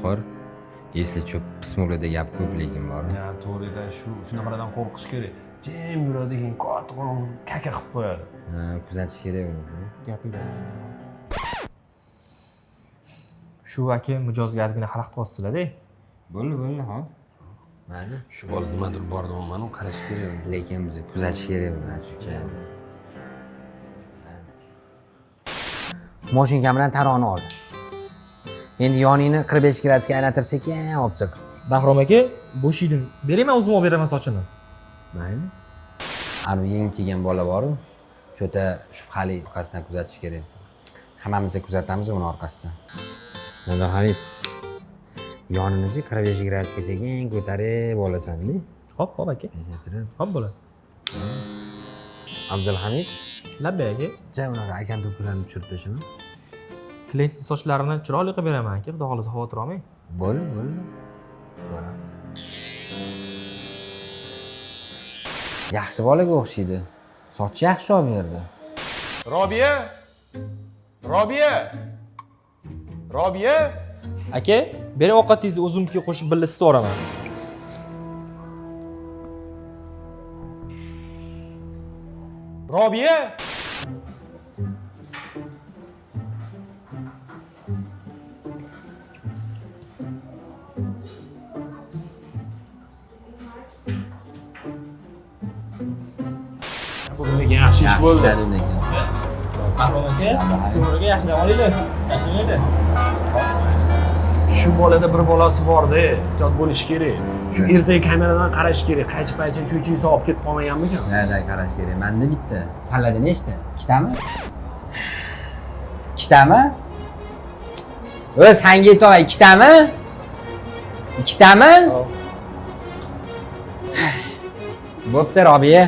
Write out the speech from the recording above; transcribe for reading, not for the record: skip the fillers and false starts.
Poraxo'r. Если что, pismurida gap ko'p lekin bor. Ya, to'g'ri aytasiz, shu shunaqalardan qo'rqish kerak. Jim yuradi, keyin katta kaka qilib qo'yadi. Ha, kuzatish kerak uni. Gapinglar. Shu aka mijozga ozgina xalaqit qilyapsizlar-da. Bo'ldi, bo'ldi, hop. Mayli. Shu bola nimadir bor deyapman, qarash kerak. Lekin biz kuzatish kerak buni ancha. Moshinkam bilan taroni ol. Endi yoningni 45 gradusga aylantirib sekin olib chiq. Bahrom aka, bo'sh edim. Berayman, o'zim olib beraman sochini. Mayli. Anavi yangi kelgan bola boru, cho'ta shubhali, orqasidan kuzatish kerak. Hammamiz kuzatamiz uni orqasidan. Hamid, yonini 45 gradusga sekin ko'tarib olasan-da. Hop, hop aka. Aylantirib. Hop bo'ladi. Abdulhamid, Labbay aka. ja unaqa akan to'plarni tushirib tashlama. Klientning sochlarini chiroyli qilib beraman aka, xudo xohlasa xavotir olmang. Bo'ldi, bo'ldi. Ko'ramiz. Yaxshi bolaga o'xshaydi. Sochi yaxshi olib berdi. Robiya! Robiya! Robiya! Aka, bering ovqatingizni o'zimga qo'shib birga isitib yuboraman. Robiya! Bugun lekin yaxshi ish bo'ldi. Yaxshi lekin. Bahrom aka, Timurga yaxshi dam olinglar. Charchamanglar. Shu bolada bir bolasi borda, ehtiyot bo'lish kerak. Shu ertaga kameradan qarash kerak. Qaychi paychini cho'chiysa olib ketib qolmaganmikan? Da, qarash kerak. Menda bitta. Sanlarda nechta? Ikkitami? Ikkitami? O'z sanga aytaman, ikkitami? Ikkitami? Bo'pti, Robiya.